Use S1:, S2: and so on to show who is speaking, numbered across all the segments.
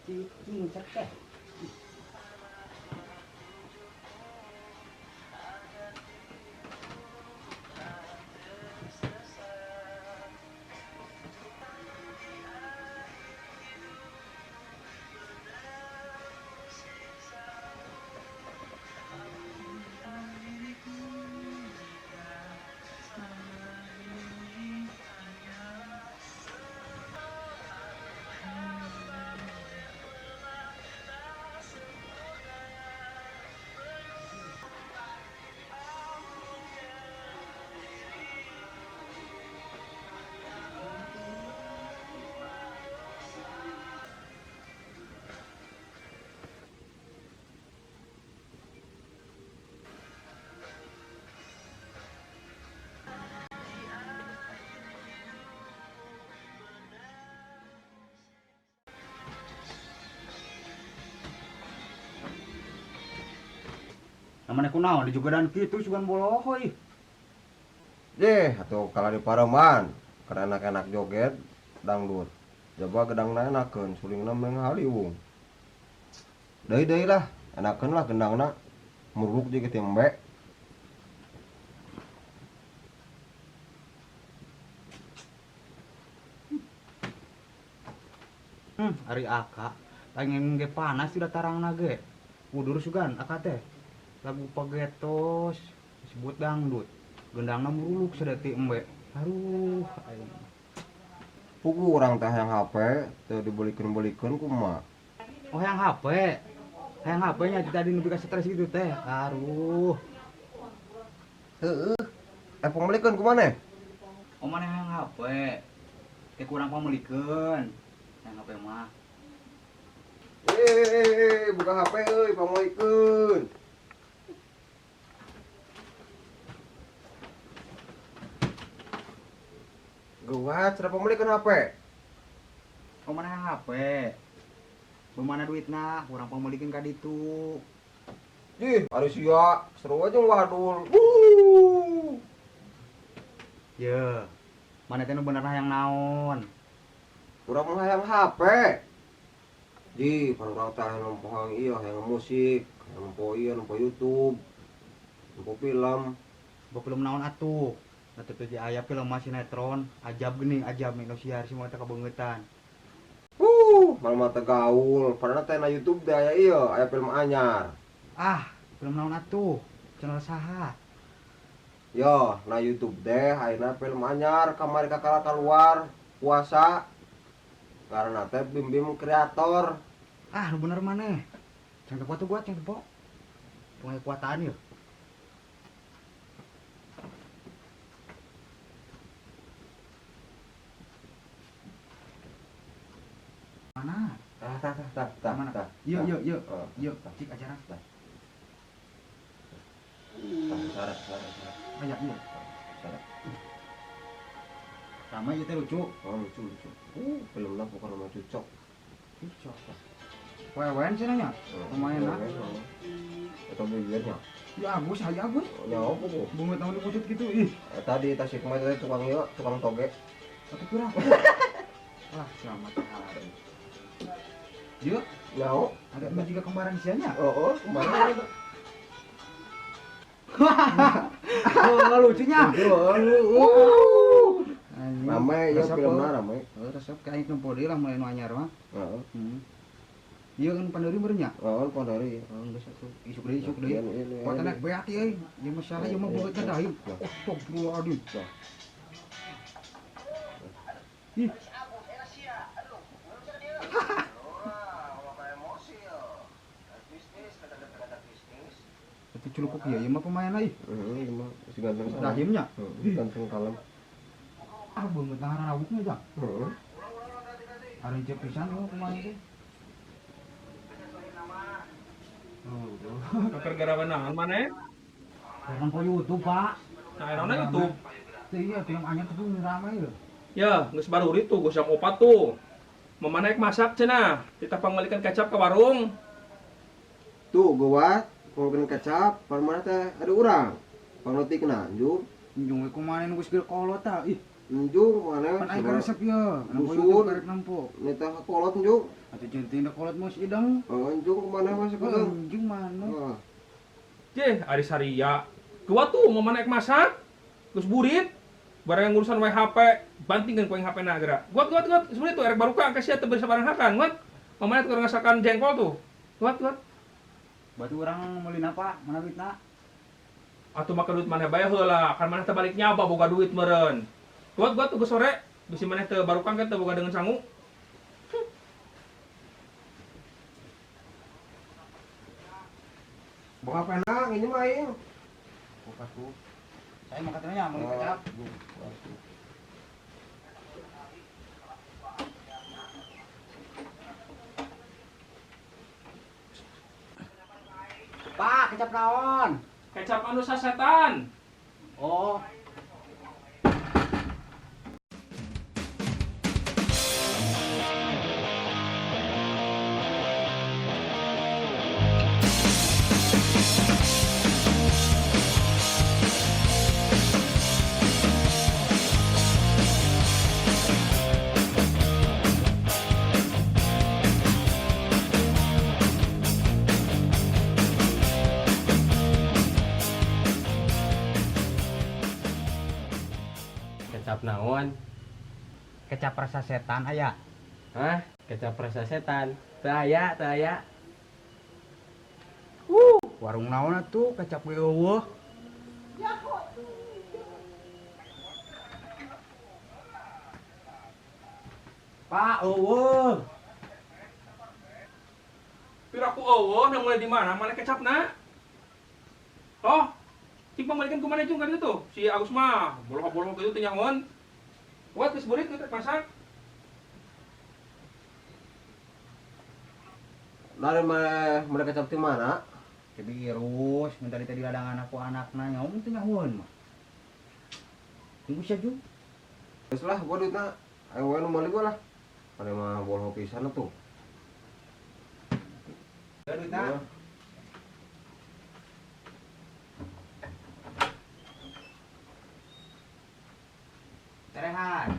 S1: Cicing cekeh. Namanya kunaon dijugadan kitu sugan boloho ih.
S2: Deh, atuh kalah di pareman, keur enak-enak joget dangdut. Coba gedangna enakeun, sulingna meh haliwung. Deui-deui lah, enakeun lah gendangna. Muruk jeung kitu embe.
S1: Ari aka pengen ge panas sudah tarangna ge. Kudur sugan aka teh. Lagu pagetos disebut dangdut. Gendangna muruluk sadati embe. Aduh, aing.
S2: Pugu urang teh hayang HP teu dibelikeun-belikeun kumaha.
S1: Oh, hayang HP. Hayang HP nya tadi nu bika stres gitu teh. Aduh.
S2: Heeh. Pangmelikeun kumaha?
S1: Oh, maneh hayang HP. Teh kurang pangmelikeun. Hayang HP mah.
S2: Buka HP euy, pangmelikeun. Gua cara pembelikan HP.
S1: Oh, mana HP? Bagaimana duitna? Kurang pembelikan ka ditu.
S2: Ih, ari sia, seru aja wadul. Wuh.
S1: Ye. Mana teh nu bener hayang naon?
S2: Urang mah hayang HP. Ji, pan urang teh hayang nempo hayang ieu, hayang musik, hayang nempo ieu, nempo YouTube, nempo film.
S1: Nempo film naon atuh? Nah, teu aya film mah sinetron, ajab geuning, ajab Indosiar semua teh kabeungeutan.
S2: Malah teh gaul, padahal teh na YouTube teh aya ieu, aya film anyar.
S1: Ah, film naon atuh? Channel saha?
S2: Yo, na YouTube teh ayeuna film anyar kamari kakara keluar puasa. Karena teh Bim-bim kreator.
S1: Ah, nu bener maneh. Cang tepo tuh gua, cang tepo. Tong kekuatan yeuh. Mana?
S2: Tah, tah, tah, tah, tah,
S1: Mana?
S2: tah.
S1: Yuk, yuk, yuk.
S2: Oh,
S1: Yuk,
S2: tah.
S1: Cik acara.
S2: Tah. Tah, syarat, syarat, syarat.
S1: Ayak, iya.
S2: Syarat.
S1: Ramai ieu teh lucu.
S2: Oh, lucu, lucu. Filmna pokokna mah cucok.
S1: Cucok. Wewen sih nanya.
S2: Oh,
S1: Lumayan lah.
S2: wewen, oh. Atau bibirnya.
S1: Ya Agus, aja Agus.
S2: Oh, nyawa apa, Bu?
S1: Bunga tahun dipucut gitu, ih.
S2: Tadi tasik mah teh tukang ieu, tukang toge.
S1: Atau kurang. Wah, selamat hari. Yuk,
S2: Nyawa.
S1: ada emang juga kembaran sianya.
S2: Oh, oh, kembaran.
S1: Oh, lucunya.
S2: Lucu, oh.
S1: Anjing.
S2: Rame, ya,
S1: Resep,
S2: filmna
S1: oh.
S2: rame.
S1: Oh, resep kayak nempo deui lah mulai nu anyar mah.
S2: Heeh.
S1: Iya kan pandori meureun nya?
S2: Heeh, pandori.
S1: Oh, geus atuh. Isuk deui, isuk deui.
S2: Iya, iya, iya,
S1: Kuatan
S2: iya.
S1: naik beak ieu euy. Ieu mah salah ieu mah
S2: Iya,
S1: beungeutna
S2: iya.
S1: dah ieu.
S2: Iya.
S1: Astagfirullahaladzim.
S2: Iya.
S1: Ih. Culukuk ieu ieu mah pemainna ih.
S2: Heeh, ieu mah si ganteng sama.
S1: Rahimnya.
S2: Heeh, ganteng kalem.
S1: Ah, beungeut ngarawuknya jang.
S2: Heeh.
S1: Arencep pisan eueuh pemain teh. Oh,
S3: Keur garawan naon maneh?
S1: Karena po YouTube, Pak.
S3: Nah, naon YouTube?
S1: Teu iya tuh yang anyar tuh rame ya.
S3: Ya, geus baru itu, geus jam 4 tuh. Mamana ek masak cenah, titah pangmeulikeun kecap ke warung.
S2: Tuh geuwat, pangmeulikeun kecap, pan mana teh ada urang. Pangletikna, Njung.
S1: Njung we kumaha nu geus geus kolot tah. Ih,
S2: Njung mana?
S1: pan aing resep ye. Nempo
S2: Dusun.
S1: YouTube karek nempo.
S2: Nitah kolot Njung.
S1: Atuh jeung teu kolot mah idang.
S2: Oh, Njung kemana masuk ke
S1: Njung mana?
S2: Oh.
S3: Jeh, ari saria. Gua tuh mamana ek masak. Geus burit. Barang ngurusan we HP, bantingkeun ku aing HP-na geura. Guat guat guat, geus burit tuh erek baruka ka sia teu beres sabarang hakan, guat. Mamana teu ngasakan jengkol tuh. Guat guat.
S1: Batu urang meuli napa? Mana duitna?
S3: Atuh make duit maneh bae heula, kan maneh teh balik nyaba boga duit meureun. Guat guat tuh geus sore, bisi maneh teu barukang kan teu boga deungeun sangu.
S2: Boga pena ini mah aing.
S1: Buka tuh. Saya mau katanya meuli kecap. Pak, kecap naon?
S3: Kecap anu sasetan.
S1: Oh.
S4: Kecap naon?
S1: Kecap rasa setan aya.
S4: Hah? Kecap rasa setan. Teu aya, teu aya.
S1: Warung naon atuh kecap ge eueuh. Pak, eueuh.
S3: Piraku eueuh yang mulai di mana? Mana kecapna? Oh, cing pangmeulikeun ku maneh jeung kan itu tuh. Si Agus mah boloho-boloho kitu teu nyahoeun. Kuat geus burit geus masak.
S2: Dari mana mereka kecap di mana?
S1: Teh virus, mun tadi teh di ladangan aku anakna nyaho teu nyahoeun mah. Tunggu sia jung.
S2: Geus lah, gua duitna. Ayo we nu meuli gua lah. Mana mah boloho pisan atuh.
S1: Ya duitna. Terehan.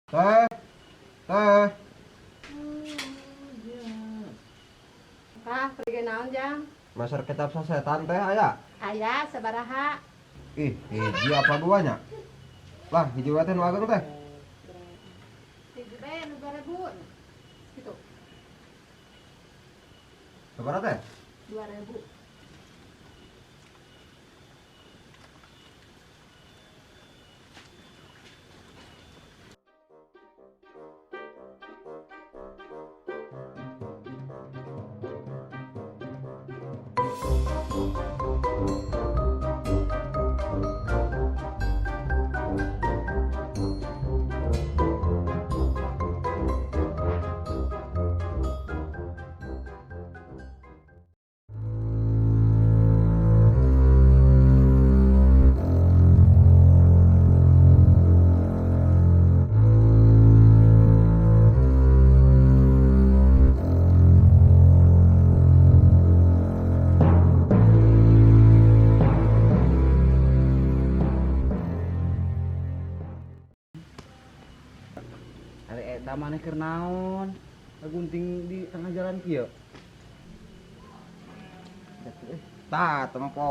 S2: Teh. Teh.
S5: Tah, pergi naon jang?
S2: Masar kecap sasetan teh aya.
S5: Aya sabaraha?
S2: Ih, hiji apa duanya? Lah, hiji wae teh nu ageng teh.
S5: Hiji bae nu 2000. Gitu.
S2: Sabaraha teh?
S5: 2000.
S1: Ari eta maneh keur naon? Gunting di tengah jalan kieu.
S2: Tah tempo,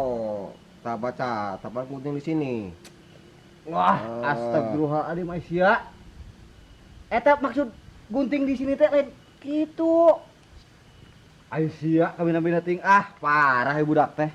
S2: tah baca, tah gunting di sini.
S1: Wah, astagfirullahaladzim Aisyah. Eta maksud gunting di sini teh lain kitu. Aisyah kawin-kawin ting ah parah ibu budak teh.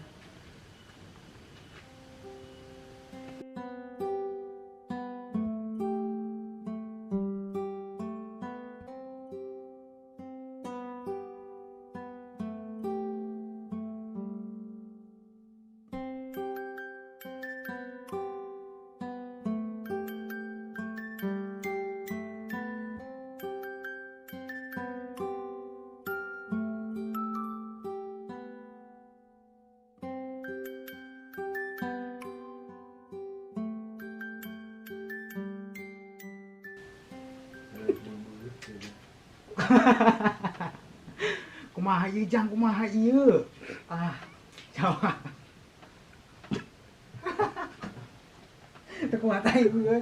S1: Kumaha ieu jang, kumaha ieu? Ah, jawab. Teu kuat aing gue.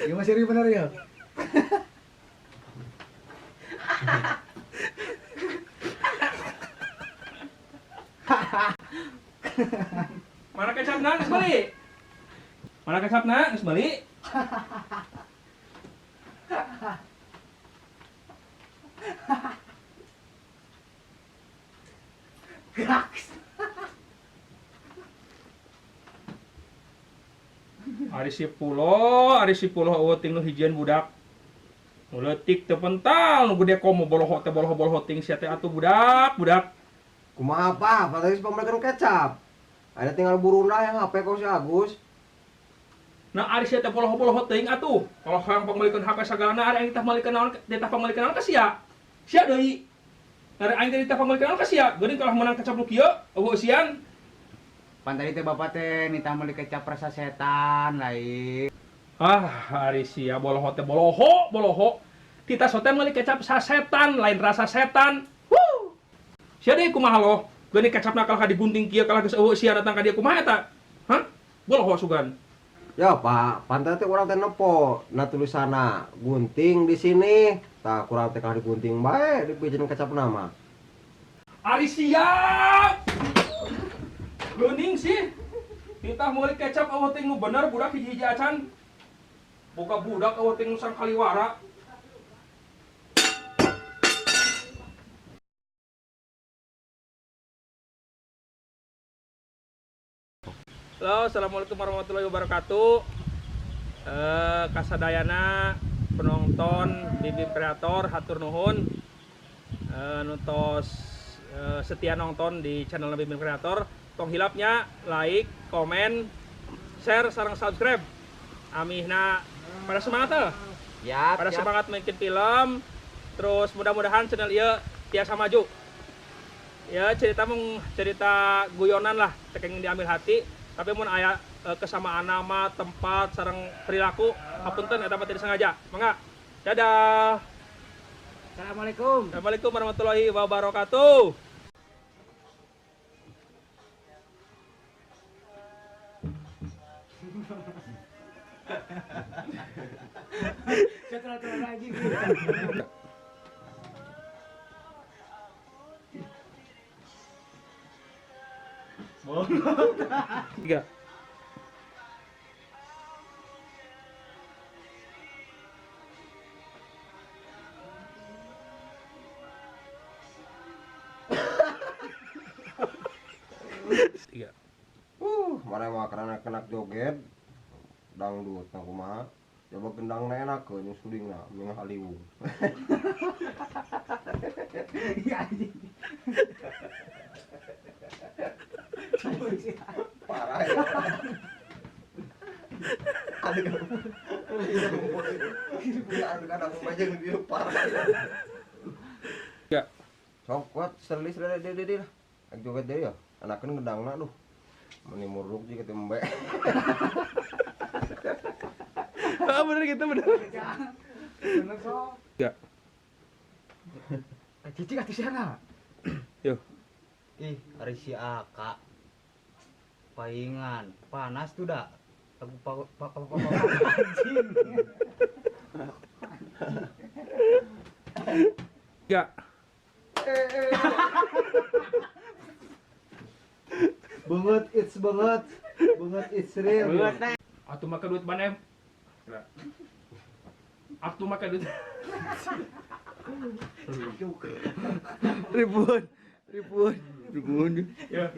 S1: Ieu mah serius bener ya.
S3: Mana kecapna geus meuli? Mana kecapna geus meuli?
S1: Gaks.
S3: Ari si pulo eueuh ting nu hijian budak. Nu leutik teu pental, nu gede komo boloho teh boloho-boloho ting sia teh atuh budak, budak.
S2: Kumaha apa? Padahal pemerikan kecap. Ada tinggal burunda yang HP kok si Agus.
S3: Nah ari sia teh boloho-boloho teuing atuh. Kalau hayang pangmeulikeun HP sagalana ari aing tah meulikeun naon, tah pangmeulikeun naon ka sia. Sia deui. Ari aing teh tah pangmeulikeun naon ka sia. Geuning kalah meunang kecap nu kieu, eueuh eusian.
S1: Pan tadi teh bapak teh nitah meuli kecap rasa setan lain.
S3: Ah, ari sia boloho teh boloho, boloho. Tita sote meuli kecap sasetan, lain rasa setan. Wuh. Sia deui kumaha loh? Geuning kecapna kalah digunting kieu kalah geus eueuh sia datang ka dieu kumaha eta? Hah? Boloho sugan.
S2: Ya Pak, pantai teh urang teh nepo na tulisanna gunting di sini. Tah kurang teh kalah digunting bae dipijin kecap nama.
S3: Ari sia. Geuning sih. Titah meuli kecap eueuh teh nu bener budak hiji-hiji acan. Boga budak eueuh teh nu sangkaliwara. Halo, assalamualaikum warahmatullahi wabarakatuh. Kasadayana penonton Bibim Kreator hatur nuhun. Nutos setia nonton di channel Bibim Kreator. Tong hilapnya like, komen, share, sareng subscribe. Amihna pada semangat tuh.
S4: Ya,
S3: pada semangat bikin film. Terus mudah-mudahan channel ieu tiasa maju. Ya cerita mung cerita guyonan lah, tekeng diambil hati. Tapi mun aya kesamaan nama, tempat, sareng perilaku, hapunten eta mah tidak sengaja. Mangga. Dadah.
S4: Assalamualaikum.
S3: Assalamualaikum warahmatullahi wabarakatuh.
S4: Saya lagi.
S3: Tiga. Tiga.
S2: Mana mah karena enak joget dangdut nah kumaha. Coba gendangna enakeun jeung sulingna ming haliwung.
S1: Iya anjing.
S2: Parah ya. Aduh, aja dia parah.
S3: Ya.
S2: Sok kuat selis deh lah. Joget deh ya. Enakeun gendangna duh. Meni muruk jeung tembe.
S3: Ah bener gitu bener.
S1: Bener sok.
S3: Ya.
S1: Cici atuh sana.
S3: Yo.
S1: Ih, ari si Aka. Paingan, panas tuh dah. Aku pak anjing.
S3: Ya.
S6: Banget, it's banget. Banget, it's real.
S4: Banget teh.
S3: Atuh make duit mana? Atuh make duit.
S6: Ribut. Ribut. Ribut.
S3: Ya.